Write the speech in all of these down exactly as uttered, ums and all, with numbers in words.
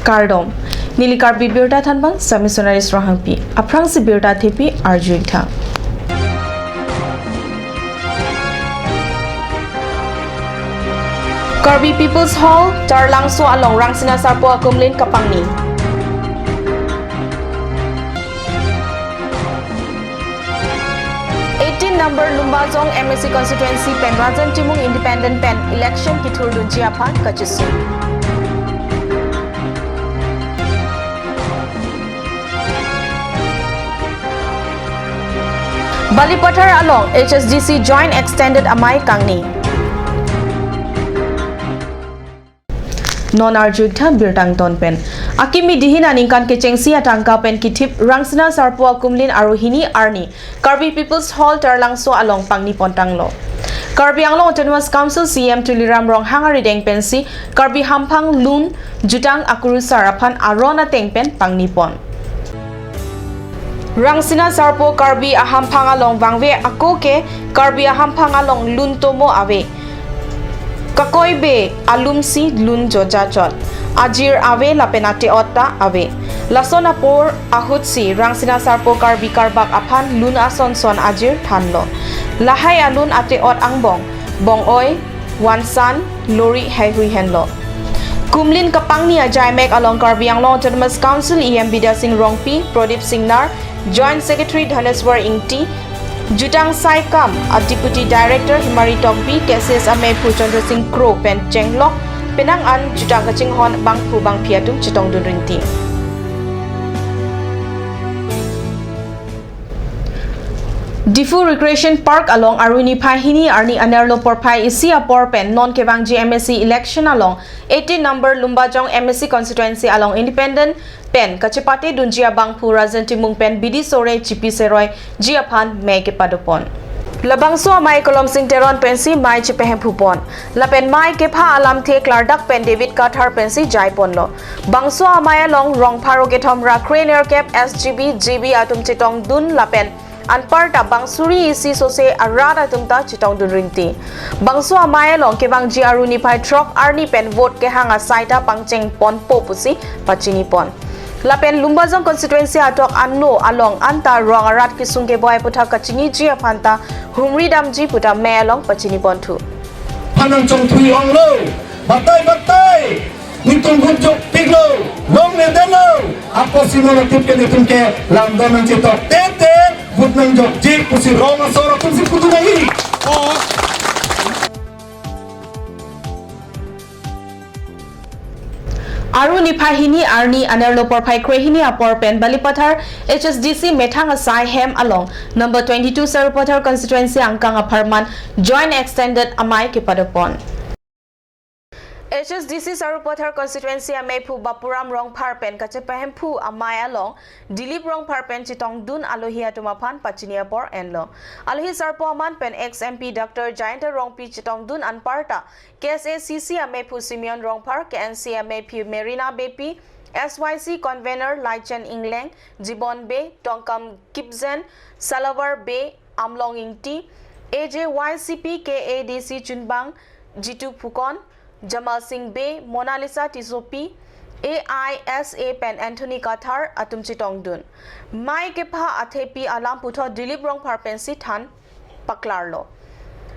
Kardom. Neli Karbi Birta thanbang Sami Sonaris Rohangpi. Aphrangsi birta thepi arju-ik tha. Karbi People's Hall, Taralangso along Rangsina Sarpo akumlin kapangni. Eighteen number Lumbajong M A C constituency pen Rajan Timung independent pen election kethurdunji aphan kachesong. Balipathar along H S D C Joint Extended Amei kangni. Non arju-ik tha birta angton pen. Akimi dihin aningkan kechengsi atangka pen kithip Rangsina Sarpo akumlin arohini arni Karbi People's Hall Taralangso along pangni pontanglo. Karbi Anglong Autonomous Council C E M Tuliram Ronghang arideng pensi Karbi hamphang lun jutang akurusar aphan aron ateng pen pangni pon. Rangsina Sarpo Karbi ahamphang along vangve ako ke Karbi ahamphang along lun tomo ave. Kakoi be alumsi lun jojachot. Ajir ave lapen ate-ot ta ave. Lason apor ahutsi Rangsina Sarpo Karbi karbak aphan lun ason son ajir thanlo. Lahai alun ate-ot angbong, bong-oi, wansan, lori haihui henlo. Kumlin kapangni ajaimek along Karbi Anglong Autonomous Council E M Bidya Sing Rongpi, Pradip Singnar, Joint Secretary Dhaneswar Ingti, jutang saikam a Deputy Director Himari Tokbi, K C S ameiphu Chandra Sing Kro pen chenglok penang an jutang kachinghon bangphu bangphi atum chetongdun rinti. Diphu Recreation Park along arni niphai hini arni anerlo porphai isi apor pen non kevangji M A C election along eighteen number Lumbajong M A C constituency along independent pen kachepate dunji abangphu Rajan Timung pen bidi sore chipi seroi ji aphan mei kepadopon. Labangso amei Kolomsing Teron pensi mei chepehemphu pon. Lapen mei kepha alamthe klardak pen David Kathar pensi jai ponlo. Bangso amei along rong pharo kethom ra krenerkep S G B, G B atum chetongdun lapen anparta bang suri isi sose arat atum ta chetongdun rinti. Bangso amei along kevangji arni niphai throk arni pen vote kehang asai ta pangcheng ponpo pusi pachini pon. Lapen Lumbajong constituency atok ano along anta rong arat kesung keboi aputhak kachiniji aphan ta humri damji puta mei along pachini ponthu. Phanang chongthui onglo, batai batai, netum vote jokpiklo, longledetlo, apotsi non atip ke netum ke lamdon nangchetok tete, vote nangjokji pusi rong asor atumsi putu nangji. Arni niphai hini arni anerlo porphai krehini apor pen Balipathar H S D C methang asai hem along number twenty-two Sarupathar constituency angkang apharman Joint Extended Amei kepadopon. H S D C Sarupathar constituency ameiphu Bapuram Rongphar pen kachepehemphu amei along Dilip Rongphar pen chetongdun alohi atum aphan pachini apor enlo. Alohi sarpo aman pen ex M P Doctor Jayanta Rongpi chetongdun anparta K S A C C ameiphu Simeon Rongphar, K N C ameiphu Merina Beypi, S Y C convener Laichen Ingleng, Jibon Bey, Tongkam Kipgen, Salavar Bey, Amlong Ingti, A J Y C P K A D C chunbang Jitu Phukan, Jamal Singh Bey, Monalisa Tissopi, A I S A pen Anthony Kathar atum chetongdun. Mei kepha athepi alam puthot Dilip Rongphar pensi than paklarlo.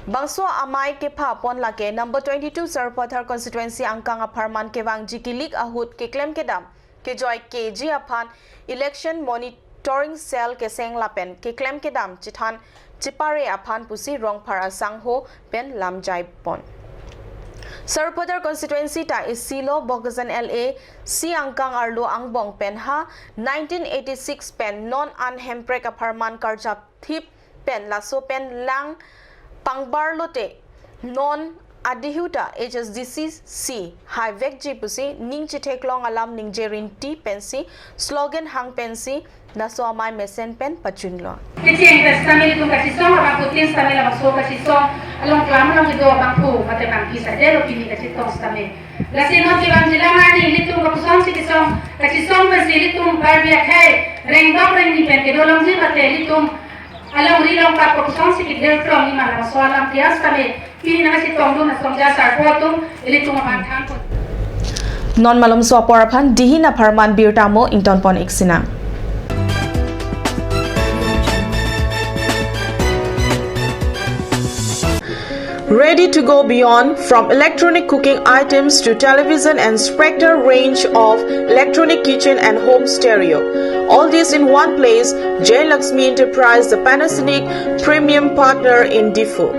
Bangso amei kepha pon lake number twenty-two Sarupathar constituency angkang apharman kevangji kilik ahut keklem kedam kejoi keji aphan election monitoring cell keseng lapen keklem kedam chethan chepare aphan pusi Rongphar asangho pen lamjai pon. Sarupathar constituency ta isilo Bokajan L A C angkang arlo angbong pen ha nineteen eighty-six pen non an Hemprek apharman karjap thip pen laso pen lang pangbar lote non adihuta H S D C si haivekji pusi ning chetheklong alam ningje rinti pensi slogan hang pensi laso amei mesen pen pachunlo. Kecheng pen sitame ilitum kachisong abangphu tin sitame labangso kachisong along klam along kedo abangphu mate bangpi sade lo pini kachetong sitame. Lasi non kevangji lang arni ilitum kapusong si kesong kachisong pensi ilitum Karbi akhei rengdok rengni pen kedo longji mate ilitum alongri longpat kapusong si kethir klong ni ma labangso alam tias kami pini nangchetongdun asong ja sarpo atum ilitum aphan thanpon. Non malomso apor aphan dihin apharman birta mo ingtonpon ik sinang. Ready to go beyond, from electronic cooking items to television and Spectre range of electronic kitchen and home stereo. All this in one place, Jayalakshmi Enterprise, the Panasonic premium partner in Diphu.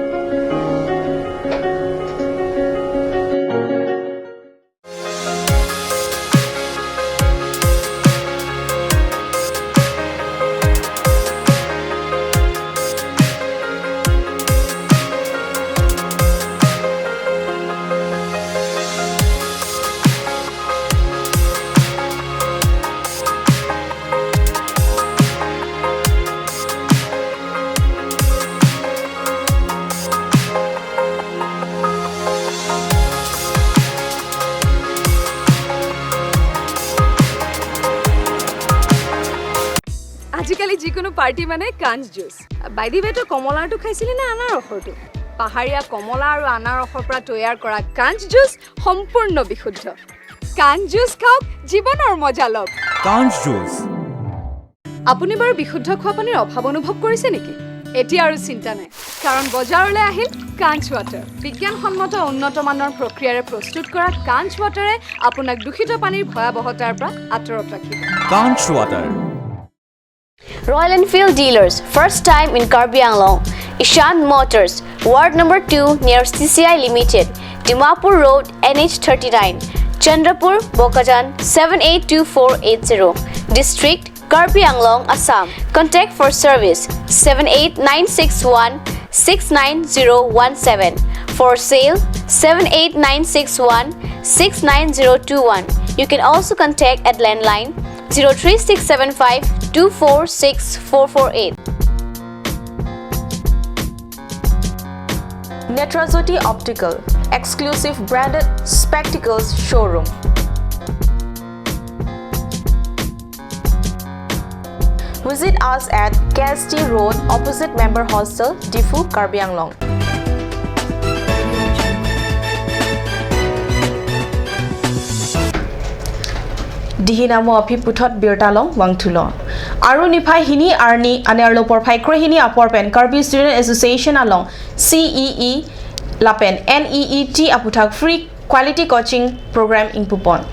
আজিকালি যিকোনো পাৰ্টি মানে কাঞ্চ juice. By the ৱে, তই কমলাৰটো খাইছিলি নে আনাৰসৰটো? পাহাৰীয়া কমলা আৰু আনাৰসৰ পৰা তৈয়াৰ কৰা কাঞ্চ জুচ সম্পূৰ্ণ বিশুদ্ধ। কাঞ্চ জুচ খাওক, জীৱনৰ মজা লওক। কাঞ্চ জুচ। আপুনি বাৰু বিশুদ্ধ খোৱা পানীৰ অভাৱ অনুভৱ কৰিছে নেকি? এতিয়া আৰু চিন্তা নাই, কাৰণ বজাৰলৈ আহিল কাঞ্চ ৱাটাৰ। বিজ্ঞানসন্মত উন্নত মানৰ প্ৰক্ৰিয়াৰে প্ৰস্তুত কৰা কাঞ্চ ৱাটাৰে আপোনাক দূষিত পানীৰ ভয়াৱহতাৰ পৰা আঁতৰত ৰাখিব। কাঞ্চ water. Royal Enfield dealers, first time in Karbi Anglong. Ishan Motors, Ward number two near C C I Limited, Dimapur Road, N H thirty-nine, Chandrapur, Bokajan, seven eight two four eight zero. District, Karbi Anglong, Assam. Contact for service, seven eight nine six one six nine zero one seven. For sale, seven eight nine six one six nine zero two one. You can also contact at landline zero three six seven five two four six four four eight. Netrajyoti Optical, exclusive branded spectacles showroom. Visit us at K S T Road, opposite Member Hostel, Diphu, Karbi Anglong. Dihin amo aphi puthot birta along vangthulo. Aru niphai hini arni anerlo porphai krehini apor pen Karbi Student Association along C E E lapen N E E T aputhak free quality coaching program ingpupon.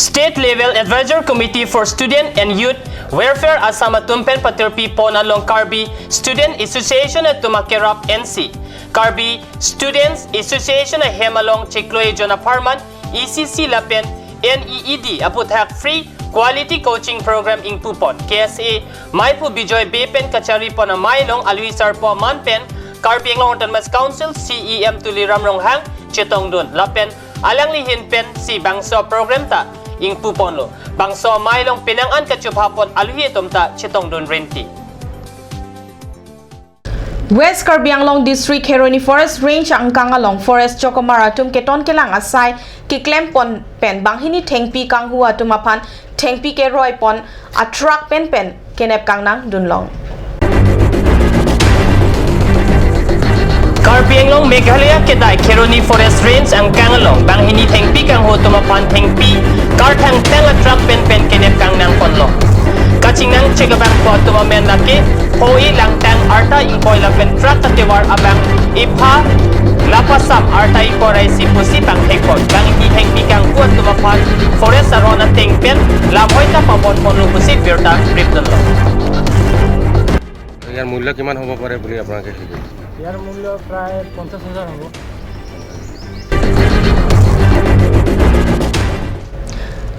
State Level Advisor Committee for Student and Youth Welfare Assam atum pen patirpi pon along Karbi Student Association atum akerap N C, Karbi Students Association ahem along chiklo ejon apharman E C C lapen N E E D aputhak free quality coaching program ingpupon. K S A maiphu Bijoy Bey pen kachari pon amei along alwi sarpo aman pen Karbi Anglong Autonomous Council C E M Tuliram Ronghang chetongdun lapen alangli ahin pensi bangso program ta ingpuponlo. Bangso amei along penang an kachupha pon alwi atum ta chetongdun renti. West Karbi Anglong District Kheroni Forest Range angkang along forest chokomar atum keton kelang asai keklem pon pen banghini thengpi kanghu atum aphan thengpi keroi pon a truck pen pen kenep kangnang dunlong. Karbi Anglong Meghalaya kedai Kheroni Forest Range angkang along banghini thengpi kanghu atum aphan thengpi karthang tang a truck pen pen kenep kangnang ponlo. Kachingnang chek abangphu atum amen lake Hoi Langtang arta ingkoi lapen truck atovar abang ipha Lapasam arta ingkoi ra isi pusi pangthek pon. Banghini thengpi kanghu atum aphan forest aron ateng pen lamhoi ta pabon ponlo pusi birta rip dunlo. ইয়াৰ মূল্য কিমান হ'ব পাৰে বুলি আপোনালোকে কি কৈছে? ইয়াৰ মূল্য প্ৰায় পঞ্চাছ হাজাৰ হ'ব।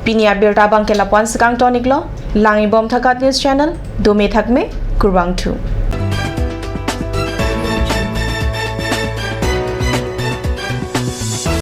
Pini abirta abang ke lapu-an si kangton iklo, langibom thakat news channel, dome thakme, kurvangthu.